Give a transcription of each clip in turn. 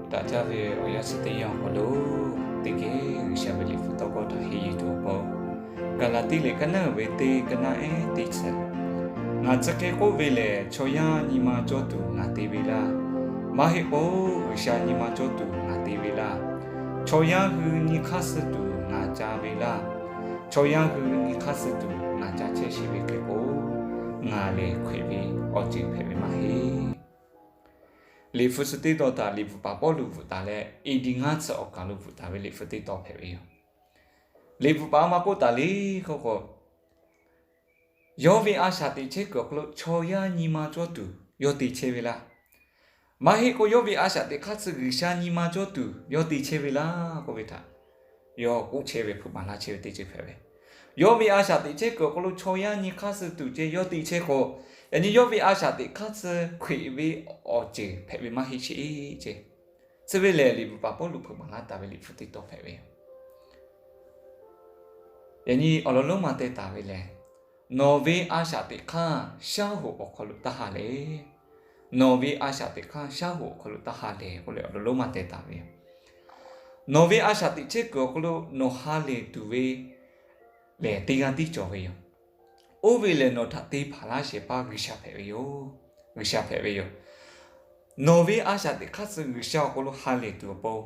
Daꞈ jaˇ ve awˬ yanˇ chi teˇ yanˇ awˬ hk'aw lo, teˇ geh G'uiˬsha ve liꞈ hpu tawˇ hkawˇ htaꞈ henˇ yuˬ tuˬ awˬ pon, Gaˍlaˍtiˆ liꞈ ka naˉ uiˍ ve teˇ ka naˉ ehˉ teˇ chi, ngaˬ chi hk'e k'oˆ ve lehˬ, chaw yaˇ nyi ma cawˇ tuˬ ngaˬ te ve laˇ. Maˇ heˆ k'o, G'uiˬsha nyi ma cawˇ tuˬ ngaˬ te ve laˇ. Chaw yaˇ hui nyi hk'aˇ suh tuˬ ngaˬ ca ve laˇ. Chaw yaˇ hui nyi hk'aˇ suh tuˬ ngaˬ ca chehˇ sheˍ ve hk'e k'o, ngaˬ lehˬ hkriꞈ ve awˬ ceuˬ hpehꞈ ve maˇ heˆ. Liꞈ hpu chi teˇ tawn htaꞈ liꞈ bvuhꞈ paˍ Pawˇluꞈ bvuhꞈ taˍ leh, A D ngaˇ chi awˬ kaˬ lo bvuhꞈ taˍ ve liꞈ hpu teˇ tawn hpehꞈ ve yoˬ. Liꞈ bvuhꞈ paˍ a ma k'oˆ taˍ le k'oˆ k'o, yawˇ ve a shaꞈ teꞈ chehˇ kuiˬ awˬ hk'aw lo chaw yaˇ nyi ma cawˇ tuˬ yawˇ te chehˇ ve laˇ. Maˇ heˆ k'o, yawˇ ve a shaꞈ teꞈ hk'aˇ suh G'uiˬsha nyi ma cawˇ tuˬ yawˇ te chehˇ ve laˇ k'oˆ ve htaꞈ yawˇ k'oˆ chehˇ ve hpeuꞈ maˍ laˇ chehˇ ve teˇ ceuˬ hpehꞈ ve. Yawˇ ve a shaꞈ teꞈ chehˇ kuiˬ awˬ hk'aw lo chaw yaˇ nyi hk'aˇ suh tuˬ ceh yawˇ te chehˇ k'o, yaꞈ nyi yawˇ ve a shaꞈ teꞈ hk'aˇ suh hkriꞈ ve awˬ ceuˬ hpehꞈ ve maˇ heˆ sheˍ ceh. Chi ve lehˬ, liꞈ bvuhꞈ paˍ Pawˇluꞈ hpeuꞈ maˍ laˇ taˍ ve liꞈ hpu teˇ tawn hpehꞈ ve yoˬ. Yaꞈ nyi awˬ lawn lonˉ ma teh taˍ ve lehˬ, nawˬ ve a shaꞈ teꞈ hk'aˇ shaˉ hoꞈ awˬ hk'aw lo taˇ ha lehˬ. Nawˬ ve a shaꞈ teꞈ hk'aˇ shaˉ hoꞈ awˬ hk'aw lo taˇ ha lehˬ k'oˆ leh awˬ lawn lonˉ ma teh taˍ ve yoˬ. Nawˬ ve a shaꞈ teꞈ chehˇ kuiˬ awˬ hk'aw lo nawˬ ha lehˬ tuˬ ve lehˬ, teˇ g'aˇ tiˉ cawˬ ve yoˬ. Oˇ ve lehˬ, nawˬ htaꞈ te hpanˍ laˇ shehˍ hpaˇ G'uiˬsha hpehꞈ ve yoˬ. G'uiˬsha hpehꞈ ve yoˬ. Nawˬ ve a shaꞈ teꞈ hk'aˇ suh G'uiˬsha awˬ hk'aw lo ha lehˬ tuˬ awˬ pon,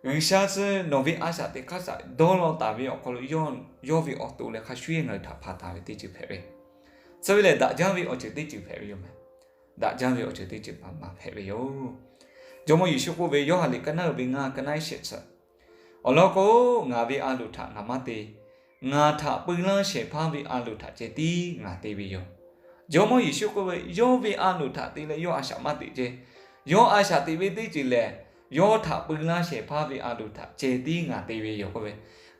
G'uiˬsha suh nawˬ ve a shaꞈ teꞈ hk'aˇ shaꞈ dawˇ law taˍ ve awˬ hk'aw lo yawˇ ve awˬ to leh hk'a shuˍ shuˍ ngaˬ hui htaꞈ hpanˍ taˍ ve teˇ ceuˬ hpehꞈ ve. Chi ve lehˬ, daꞈ jaˇ ve awˬ ceuˬ teˇ ceuˬ hpehꞈ ve yoˬ meh. Daꞈ jaˇ ve awˬ ceuˬ teˇ ceuˬ maˇ maˇ hpehꞈ ve yoˬ. Jawˇmawˇ Yeˍsuˆ k'oˆ ve, Yawˇhanˬ liꞈ ka naˉ uiˍ ve ngaˇ ka naˉ ehˉ shehˍ chi, awˬ lawn k'o, ngaˬ ve a loˍ htaꞈ ngaˬ maˇ te. Ngaˬ htaꞈ peu laˇ shehˍ hpaˇ ve a loˍ htaꞈ ceh tiˉ ngaˬ te ve yoˬ. Jawˇmawˇ Yeˍsuˆ k'oˆ ve, yawˇ ve a loˍ htaꞈ te leh yawˇ a shaꞈ maˇ teꞈ ceh. Yawˇ a shaꞈ teꞈ ve teˇ ceuˬ lehˬ, yawˇ htaꞈ peu laˇ shehˍ hpaˇ ve a loˍ htaꞈ ceh tiˉ ngaˬ te ve yoˬ k'oˆ ve.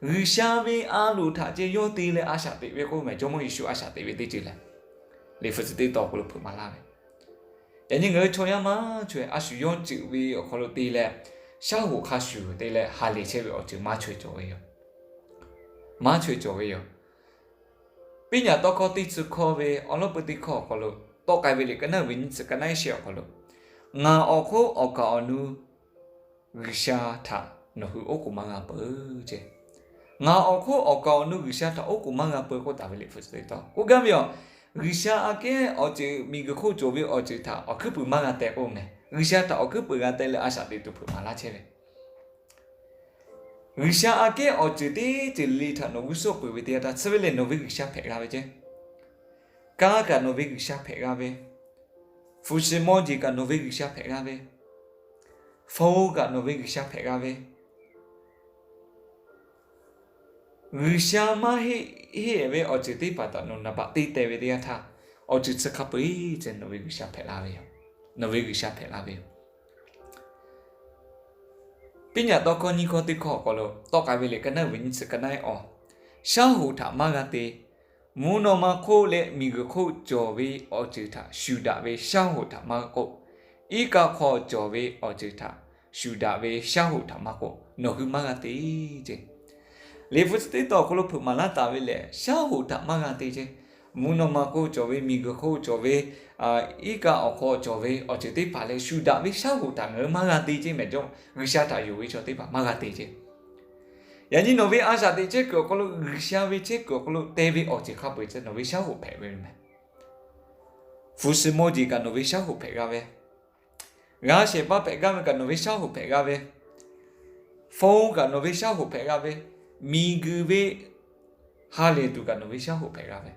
G'uiˬsha ve a loˍ htaꞈ ceh yawˇ te leh a shaꞈ teꞈ ve k'oˆ meh, Jawˇmawˇ Yeˍsuˆ a shaꞈ teꞈ ve teˇ ceuˬ lehˬ, liꞈ hpu chi teˇ tawn awˬ hk'aw lo hpeuꞈ maˍ laˇ ve. Yaꞈ nyi ngaˬ hui chaw yaˇ maˇ chaweh a shu yawˇ ceuˬ ve awˬ hk'aw lo te leh, shaˉ hoꞈ hk'a shuˍ te leh ha lehˬ chehˇ ve awˬ ceuˬ maˇ chaweh cawˬ ve yoˬ. Maˇ chaweh cawˬ ve yoˬ. Piˉ nyaꞈ tawˇ hkawˇ teˇ chi hkawˇ ve awˬ lawˉ peu teˇ hkawˇ awˬ hk'aw lo, tawˆ k'ai ve liꞈ ka naˉ uiˍ ve nyiˇ chi ka naˉ ehˉ shehˍ awˬ hk'aw lo, ngaˬ awˬ hk'oˆ awˬ kaˍ awˬ nu G'uiˬsha htaꞈ nawˬ hui oˉ k'oˍ maˇ g'a peuˬ ceh. Ngaˬ awˬ hk'oˆ awˬ kaˍ awˬ nu G'uiˬsha htaꞈ oˉ k'oˍ maˇ g'a peuˬ k'oˆ taˍ ve liꞈ hpu chi teˇ tawn k'oˆ gaˇ ve yoˬ. G'uiˬsha aꞈ kehˉ awˬ ceuˬ miˬguiˬ hk'oˆ cawˬ ve awˬ ceuˬ htaꞈ awˬ hkuiˉ puiˍ maˇ g'a teh k'oˆ meh, G'uiˬsha htaꞈ awˬ hkuiˉ puiˍ g'a teh leh a shaꞈ teꞈ tuˬ hpeuꞈ maˍ laˇ chehˇ ve. G'uiˬsha aꞈ kehˉ awˬ ceuˬ teˇ ceuˬ le htaꞈ nawˬ g'uˇ suhˍ peuˬ ve teˇ yanˇ htaˇ, chi ve lehˬ nawˬ ve G'uiˬsha hpehꞈ g'a ve ceh. Kanˉ kaꞈ nawˬ ve G'uiˬsha hpehꞈ g'a ve, hpu shi mawˇ jeˬ kaꞈ nawˬ ve G'uiˬsha hpehꞈ g'a ve, hpu kaꞈ nawˬ ve G'uiˬsha hpehꞈ g'a ve, G'uiˬsha maˇ heˆ, heˆ ve awˬ ceuˬ teˇ hpaˍ htaꞈ nawˬ naˍ baꞈ te teh ve teˇ yanˇ htaˇ, awˬ ceuˬ chi hk'a peu-eˬ ceh nawˬ ve G'uiˬsha hpehꞈ la ve yoˬ. Nawˬ ve G'uiˬsha hpehꞈ la ve yoˬ. Piˉ nyaꞈ tawˇ hkawˇ nyiˇ hkawˇ teˇ hkawˇ awˬ hk'aw lo, tawˆ k'ai ve liꞈ ka naˉ uiˍ ve nyiˇ chi ka naˉ ehˉ awˬ, shaˉ hoꞈ htaꞈ maˇ g'a te. Mvuhˇ naw ma hk'oˆ leh miˬguiˬ hk'oˆ cawˬ ve awˬ ceuˬ htaꞈ shuˍ daꞈ ve shaˉ hoꞈ htaꞈ maˇ k'oˆ, iˉ kaˆ hk'aw cawˬ ve awˬ ceuˬ htaꞈ shuˍ daꞈ ve shaˉ hoꞈ htaꞈ maˇ k'oˆ, nawˬ hui maˇ g'a te ceh. Liꞈ hpu chi teˇ tawn awˬ hk'aw lo hpeuꞈ maˍ laˇ taˍ ve lehˬ, shaˉ hoꞈ htaꞈ maˇ g'a te ceh. Mvuhˇ naw ma hk'oˆ cawˬ ve, miˬguiˬ hk'oˆ cawˬ ve, iˉ kaˆ awˬ hk'aw cawˬ ve awˬ ceuˬ teˇ hpaˍ leh shuˍ daꞈ ve shaˉ hoꞈ htaꞈ ngaˬ hui maˇ g'a te ceh meh. Jawˇmawˇ G'uiˬsha htaꞈ yonˍ ve chaw teˇ hpaˍ maˇ g'a te ceh. Yaꞈ nyi nawˬ ve a shaꞈ teꞈ chehˇ kuiˬ awˬ hk'aw lo, G'uiˬsha ve chehˇ kuiˬ awˬ hk'aw lo te ve awˬ ceuˬ hk'a peu-eˬ ceh nawˬ ve shaˉ hoꞈ hpehꞈ ve meh. Hpu shi mawˇ jeˬ kaꞈ nawˬ ve shaˉ hoꞈ hpehꞈ g'a ve, g'a shehˍ hpaˇ hpehꞈ gaˇ ve kaꞈ nawˬ ve shaˉ hoꞈ hpehꞈ g'a ve, hpu kaꞈ nawˬ ve shaˉ hoꞈ hpehꞈ g'a ve, miˬguiˬ ve ha lehˬ tuˬ kaꞈ nawˬ ve shaˉ hoꞈ hpehꞈ g'a ve,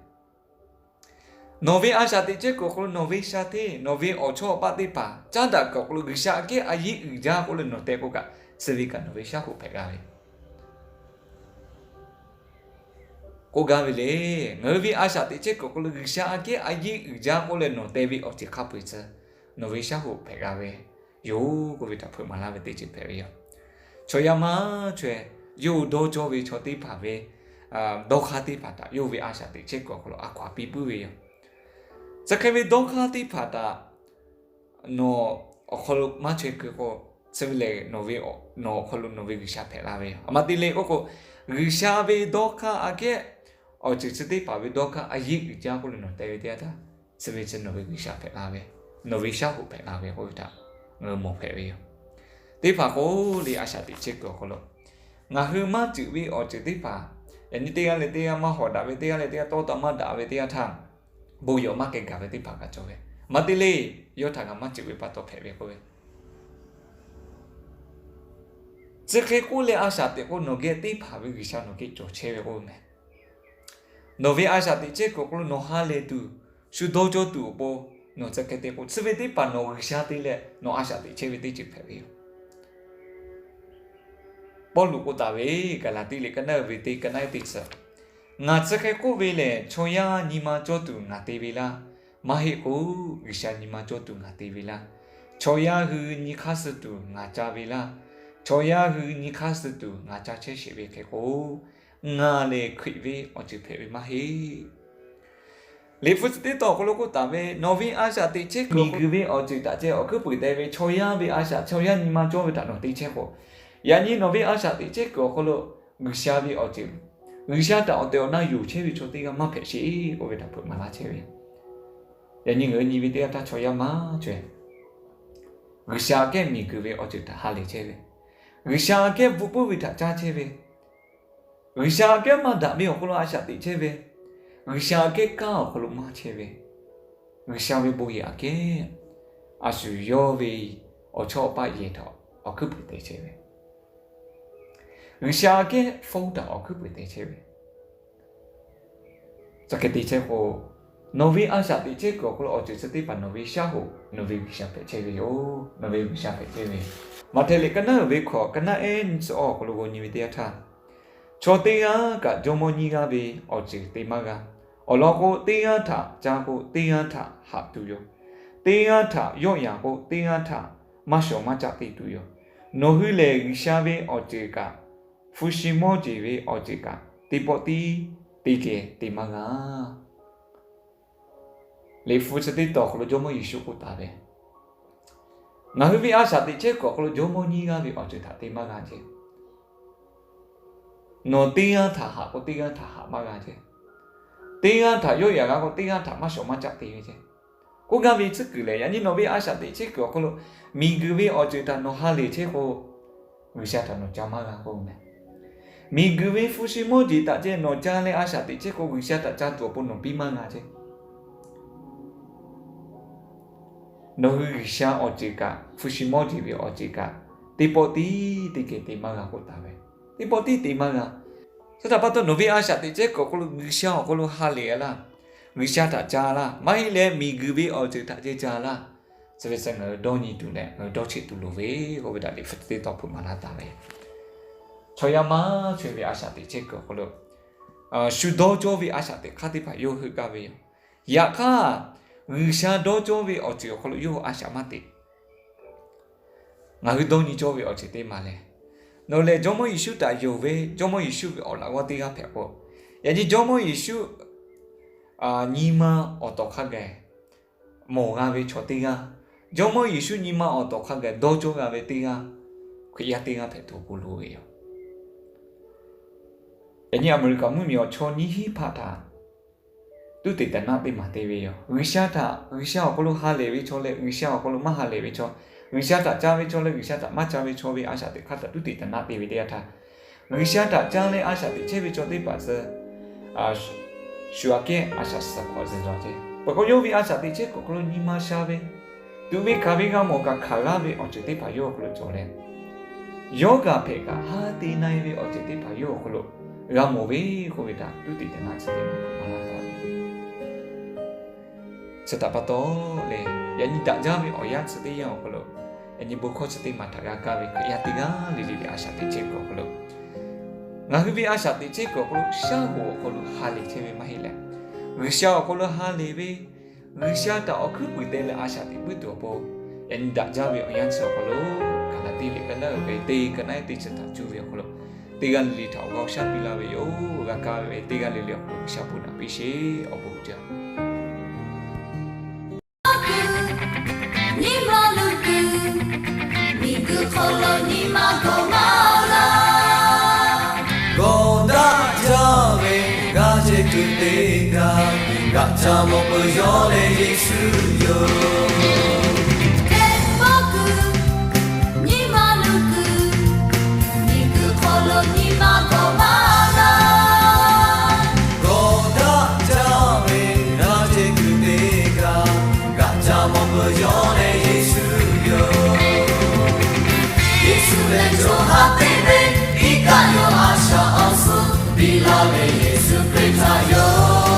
nawˬ ve a shaꞈ teꞈ chehˇ kuiˬ awˬ hk'aw lo nawˬ ve sha hteˇ, nawˬ ve awˬ chawˇ awˬ paˆ teˇ hpaˍ caˉ daꞈ kuiˬ awˬ hk'aw lo G'uiˬsha aꞈ kehˉ a yeˆ uiˍ jaˇ k'oˆ leh nawˬ teh k'oˆ kaꞈ, chi ve kaꞈ nawˬ ve shaˉ hoꞈ hpehꞈ g'a ve k'oˆ gaˇ ve le. Ngaˬ hui ve a shaꞈ teꞈ chehˇ kuiˬ awˬ hk'aw lo G'uiˬsha aꞈ kehˉ a yeˆ uiˍ jaˇ k'oˆ leh nawˬ teh ve awˬ ceuˬ hk'a peu-eˬ ceh, nawˬ ve shaˉ hoꞈ hpehꞈ g'a ve yoˬ k'oˆ ve htaꞈ hpeuꞈ maˍ laˇ ve teˇ ceuˬ hpehꞈ ve yoˬ. Chaw yaˇ maˇ chaweh yawˇ hui dawˇ cawˇ ve chaw teˇ hpaˍ ve dawˇ hk'aˇ teˇ hpaˍ htaꞈ yawˇ hui ve a shaꞈ teꞈ chehˇ kuiˬ awˬ hk'aw lo a hkaw-anˬ piˇ puiˉ ve yoˬ. Chi hk'e ve dawˇ hk'aˇ teˇ hpaˍ htaꞈ nawˬ awˬ hk'aw lo maˇ chaweh keu k'o, chi ve lehˬ nawˬ ve, nawˬ awˬ hk'aw lo nawˬ ve G'uiˬsha hpehꞈ la ve yoˬ. A ma te le k'oˆ k'o, G'uiˬsha ve dawˇ hk'aˇ aꞈ kehˉ awˬ ceuˬ chi teˇ hpaˍ ve dawˇ hk'aˇ a yeˆ uiˍ jaˇ k'oˆ leh nawˬ teh ve teˇ yanˇ htaˇ, chi ve chi nawˬ ve G'uiˬsha hpehꞈ la ve, nawˬ ve shaˉ hoꞈ hpehꞈ la ve k'oˆ ve htaꞈ ngaˬ hui mawˬ hpehꞈ ve yoˬ. Teˇ hpaˍ k'oˆ le, a shaꞈ teꞈ chehˇ kuiˬ awˬ hk'aw lo ngaˬ hui maˇ ceuˬ ve awˬ ceuˬ teˇ hpaˍ, yaꞈ nyi teˇ g'aˇ leh teˇ g'aˇ maˇ hawˍ daꞈ ve, teˇ g'aˇ leh teˇ g'aˇ tawˇ taˇ maˇ daꞈ ve teˇ g'aˇ htaˇ, bon yawˬ maˇ k'ai gaˬ ve teˇ hpaˍ kaꞈ cawˬ ve. Maˇ te le, yawˇ htaꞈ ngaˬ maˇ ceuˬ ve pa taw hpehꞈ ve k'oˆ ve, chi hk'e k'oˆ leh a shaꞈ teꞈ k'o, nawˬ geh teˇ hpaˍ ve G'uiˬsha nawˬ geh cawˬ chehˇ ve k'oˆ meh. Nawˬ ve a shaꞈ teꞈ chehˇ kuiˬ awˬ hk'aw lo nawˬ ha lehˬ tuˬ, shu dawˇ cawˇ tuˬ awˬ pon, nawˬ chi hk'e te k'o, chi ve teˇ hpaˍ nawˬ G'uiˬsha te leh nawˬ a shaꞈ teꞈ chehˇ ve teˇ ceuˬ hpehꞈ ve yoˬ. Pawˇluꞈ k'oˆ taˍ ve, Gaˍlaˍtiˆ liꞈ ka naˉ uiˍ ve teˇ, ka naˉ eˉ teˇ chi, ngaˬ chi hk'e k'oˆ ve lehˬ, chaw yaˇ nyi ma cawˇ tuˬ ngaˬ te ve laˇ. Maˇ heˆ k'o, G'uiˬsha nyi ma cawˇ tuˬ ngaˬ te ve laˇ. Chaw yaˇ hui nyi hk'aˇ suh tuˬ ngaˬ ca ve laˇ. Chaw yaˇ hui nyi hk'aˇ suh tuˬ ngaˬ ca chehˇ sheˍ ve hk'e k'o, ngaˬ lehˬ Hkriꞈ ve awˬ ceuˬ hpehꞈ ve maˇ heˆ. Liꞈ hpu chi teˇ tawn awˬ hk'aw lo k'oˆ taˍ ve, nawˬ ve a shaꞈ teꞈ chehˇ kuiˬ miˬguiˬ ve awˬ ceuˬ htaꞈ ceh awˬ hkuiˉ puiˍ te ve, chaw yaˇ ve a shaꞈ, chaw yaˇ nyi ma cawˇ ve htaꞈ nawˬ te chehˇ k'o, yaꞈ nyi nawˬ ve a shaꞈ teꞈ chehˇ kuiˬ awˬ hk'aw lo G'uiˬsha ve awˬ ceuˬ, G'uiˬsha htaꞈ awˬ tehˬ awˬ na yonˍ chehˇ ve chaw teˇ g'aˇ maˇ hpehꞈ sheˍ k'oˆ ve htaꞈ hpeuꞈ maˍ laˇ chehˇ ve. Yaꞈ nyi ngaˬ hui nyi ve teˇ g'aˇ htaˇ chaw yaˇ maˇ chaweh. G'uiˬsha aꞈ kehˉ miˬguiˬ ve awˬ ceuˬ htaꞈ ha lehˬ chehˇ ve, G'uiˬsha aꞈ kehˉ bvuhꞈ puiˉ ve htaꞈ caˇ chehˇ ve, G'uiˬsha aꞈ kehˉ maˇ daꞈ ve awˬ hk'aw lo a shaꞈ teꞈ chehˇ ve, G'uiˬsha aꞈ kehˉ kanˉ awˬ hk'aw lo maˇ chehˇ ve, G'uiˬsha ve bon yehˬ aꞈ kehˉ a shu yawˇ ve awˬ chawˇ awˬ paˆ yehˬ htaꞈ awˬ hkuiˉ puiˍ te chehˇ ve, G'uiˬsha aꞈ kehˉ fawˉ htaꞈ awˬ hkuiˉ puiˍ te chehˇ ve, chi hk'e te chehˇ k'o, nawˬ ve a shaꞈ teꞈ chehˇ kuiˬ awˬ hk'aw lo awˬ ceuˬ chi teˇ hpaˍ nawˬ ve shaˉ hoꞈ, nawˬ ve G'uiˬsha hpehꞈ chehˇ ve yoˬ. Nawˬ ve G'uiˬsha hpehꞈ chehˇ ve. Maꞈhtehˍ liꞈ ka naˉ uiˍ ve hkawꞈ, ka naˉ eˉ nyi chi awˬ hk'aw lo g'aw nyi ve teˇ yanˇ htaˇ, chaw teˇ g'aˇ kaꞈ jawˇmawˇ nyiˇ g'aˇ ve awˬ ceuˬ te maˇ g'a. Awˬ lawn k'o, teˇ g'aˇ htaꞈ ca k'o, teˇ g'aˇ htaꞈ haꞈ tuˬ yoˬ. Teˇ g'aˇ htaꞈ yawˆ yanˍ k'o, teˇ g'aˇ htaꞈ maˇ shawˍ maˇ caˆ te tuˬ yoˬ. Nawˬ hui lehˬ, G'uiˬsha ve awˬ ceuˬ kaꞈ, hpu shi mawˇ jeˬ ve awˬ ceuˬ kaꞈ, teˇ pawˆ tiˉ teˇ geh te maˇ g'a. Liꞈ hpu chi teˇ tawn awˬ hk'aw lo Jawˇmawˇ Yeˍsuˆ k'oˆ taˍ ve, ngaˬ hui ve a shaꞈ teꞈ chehˇ kuiˬ awˬ hk'aw lo jawˇmawˇ nyiˇ g'aˇ ve awˬ ceuˬ htaꞈ te maˇ g'a ceˇ. Nawˬ teˇ g'aˇ htaꞈ haꞈ k'o, teˇ g'aˇ htaꞈ haꞈ maˇ g'a ceˇ. Teˇ g'aˇ htaꞈ yawˆ yanˍ g'a k'o, teˇ g'aˇ htaꞈ maˇ shawˍ maˇ caˆ te ve ceˇ. K'oˆ gaˇ ve tcuhˉ kuiˬ lehˬ, yaꞈ nyi nawˬ ve a shaꞈ teꞈ chehˇ kuiˬ awˬ hk'aw lo miˬguiˬ ve awˬ ceuˬ htaꞈ nawˬ ha lehˬ chehˇ k'o, G'uiˬsha htaꞈ nawˬ ca maˇ g'a k'oˆ meh. Miˬguiˬ ve hpu shi mawˇ jeˬ htaꞈ ceh nawˬ ca leh a shaꞈ teꞈ chehˇ k'o, G'uiˬsha htaꞈ ca tuˬ awˬ pon nawˬ piˇ maˇ g'a ceˇ. Nawˬ hui G'uiˬsha awˬ ceuˬ kaꞈ, hpu shi mawˇ jeˬ ve awˬ ceuˬ kaꞈ, teˇ pawˆ tiˉ teˇ geh te maˇ g'a k'oˆ taˍ ve. Teˇ pawˆ tiˉ te maˇ g'a. Chi htaꞈ pa taw, nawˬ ve a shaꞈ teꞈ chehˇ kuiˬ awˬ hk'aw lo G'uiˬsha awˬ hk'aw lo ha lehˬ laˇ, G'uiˬsha htaꞈ ca laˇ, maˇ heˆ leh miˬguiˬ ve awˬ ceuˬ htaꞈ ceh ca laˇ. Chi ve chi ngaˬ hui dawˇ nyi tuˬ leh ngaˬ hui dawˇ cheˆ tuˬ loˍ ve k'oˆ ve htaꞈ liꞈ hpu teˇ tawn hpeuꞈ maˍ laˇ taˍ ve. Chaw yaˇ maˇ chaweh ve a shaꞈ teꞈ chehˇ kuiˬ awˬ hk'aw lo shu dawˇ cawˇ ve a shaꞈ teꞈ hk'aˇ teˇ hpaˍ yawˇ heuˆ gaˇ ve yoˬ. Yaꞈ hk'aˇ, G'uiˬsha dawˇ cawˇ ve awˬ ceuˬ awˬ hk'aw lo yawˇ a shaꞈ maˇ teꞈ. Ngaˬ hui dawˇ nyi cawˇ ve awˬ ceuˬ teˇ maˬ lehˬ, nawˬ lehˬ Jawˇmawˇ Yeˍsuˆ htaꞈ yonˍ ve, Jawˇmawˇ Yeˍsuˆ ve awˬ laꞈ g'awˇ teˇ g'aˇ hpehꞈ k'o, yaꞈ nyi Jawˇmawˇ Yeˍsuˆ nyi ma awˬ tawˍ hk'a gaˬ mawˬ g'a ve chaw teˇ g'aˇ, Jawˇmawˇ Yeˍsuˆ nyi ma awˬ tawˍ hk'a gaˬ dawˇ cawˇ g'a ve teˇ g'aˇ, Hkriꞈ yaˇ teˇ g'aˇ hpehꞈ tuˬ awˬ pon loˍ ve yoˬ. Yaꞈ nyi Aˍmeˍriˍkaˍ mvuhˇmiˬ awˬ chaw nyiˇ hinˉ hpaˆ htaꞈ tuˉ teꞈ taˍ naˆ teˇ maˬ te ve yoˬ. G'uiˬsha htaꞈ, G'uiˬsha awˬ hk'aw lo ha lehˬ ve chaw leh G'uiˬsha awˬ hk'aw lo maˇ ha lehˬ ve chaw, G'uiˬsha htaꞈ ca ve chaw leh G'uiˬsha htaꞈ maˇ ca ve chaw ve a shaꞈ teꞈ hk'aˇ htaꞈ tuˉ teꞈ taˍ naˆ te ve teˇ yanˇ htaˇ, G'uiˬsha htaꞈ ca leh a shaꞈ teꞈ chehˇ ve chaw teˇ hpaˍ tcuh shu aꞈ kehˉ a shaꞈ suhˍ k'awꞈ zuhˬ lawˬ ceˇ. Peuˬ k'o, yawˇ ve a shaꞈ teꞈ chehˇ kuiˬ awˬ hk'aw lo nyi ma sha ve, tuꞈ ve hkanˍ ve g'a mawˬ kaꞈ hkanˍ g'aˇ ve awˬ ceuˬ teˇ hpaˍ yawˇ awˬ hk'aw lo cawˬ leh, yawˇ kaꞈ hpehꞈ kaꞈ ha te na e ve awˬ ceuˬ teˇ hpaˍ yawˇ awˬ hk'aw lo g'a mawˬ ve k'oˆ ve htaꞈ tuˉ teꞈ taˍ naˆ chi teˇ maˬ hpeuꞈ maˍ laˇ taˍ ve. Chi htaꞈ pa taw leh, yaꞈ nyi daꞈ jaˇ ve awˬ yanˇ chi teˇ yanˇ awˬ hk'aw lo, yaꞈ nyi bon hkawˇ chi teˇ maˬ htaꞈ g'a kaˇ ve Hkriꞈ yaˇ teˇ g'aˇ le le ve a shaꞈ teꞈ chehˇ kuiˬ awˬ hk'aw lo, ngaˬ hui ve a shaꞈ teꞈ chehˇ kuiˬ awˬ hk'aw lo shaˉ hoꞈ awˬ hk'aw lo ha lehˬ chehˇ ve maˇ heˆ leh, G'uiˬsha awˬ hk'aw lo ha lehˬ ve, G'uiˬsha htaꞈ awˬ hkuiˉ puiˍ te leh a shaꞈ teꞈ puiˉ tuˬ awˬ pon, yaꞈ nyi daꞈ jaˇ ve awˬ yanˇ chi awˬ hk'aw lo, Gaˍlaˍtiˆ liꞈ ka naˉ uiˍ ve teˇ ka naˉ eˉ teˇ chi htaꞈ cuˇ ve awˬ hk'aw lo, teˇ g'aˇ le le htaꞈ awˬ g'aˇ shaˉ piˇ laˇ ve yoˬ. G'a kaˇ ve teˇ g'aˇ le le awˬ hk'aw lo G'uiˬsha bon naꞈ piˇ sheˍ. Awˬ bon uiˍ jaˇ. Nyi ma luˬ kuiˬ, miˬguiˬ hk'aw lo nyi ma gawˬ maˇ g'a. Gawˬ daꞈ jaˇ ve g'a ce kuiˬ teˇ g'aˇ, g'aꞈ ca mawˬ peuˬ yawˇ leh Yeˍsuˆ yoˬ. Hk'e maˇ kuiˬ, nyi ma luˬ leh co ha teˇ ve iˉ kaˆ yoˬ. A shaꞈ awˬ suhˉ piˇ laˇ ve Yeˍsuˆ Hkriꞈ htaꞈ yoˬ.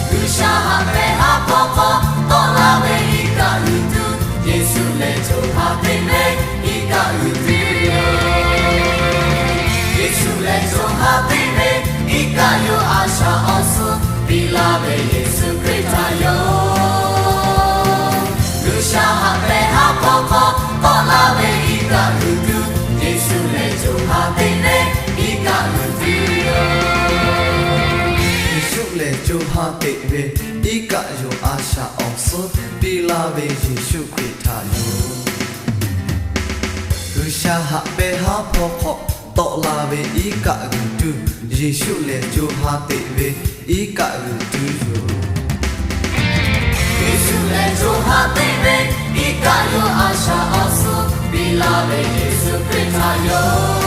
G'uiˬsha haꞈ pehnˇ haˉ hpawˇ hk'aw tawˆ laˇ ve iˉ kaˆ g'uiˬ tuˬ, Yeˍsuˆ leh co ha teˇ ve iˉ kaˆ g'uiˬ tuˬ yoˬ. Yeˍsuˆ leh co ha teˇ ve iˉ kaˆ yoˬ. A shaꞈ awˬ suhˉ piˇ laˇ ve Yeˍsuˆ Hkriꞈ htaꞈ yoˬ. G'uiˬsha haꞈ pehnˇ haˉ hpawˇ hk'aw tawˆ laˇ ve iˉ kaˆ g'uiˬ tuˬ, Yeˍsuˆ leh co ha teˇ ve iˉ kaˆ g'uiˬ tuˬ yoˬ. Yeˍsuˆ leh co ha teˇ ve iˉ kaˆ yoˬ. A shaꞈ awˬ suhˉ piˇ laˇ ve Yeˍsuˆ Hkriꞈ htaꞈ yoˬ. G'uiˬsha haꞈ pehnˇ haˉ hpawˇ hk'aw tawˆ la ve iˉ kaˆ g'uiˬ tuˬ, Yeˍsuˆ leh co ha teˇ ve iˉ kaˆ g'uiˬ tuˬ yoˬ. Yeˍsuˆ leh co ha teˇ ve iˉ kaˆ yoˬ. A shaꞈ awˬ suhˉ piˇ laˇ ve Yeˍsuˆ Hkriꞈ htaꞈ yoˬ.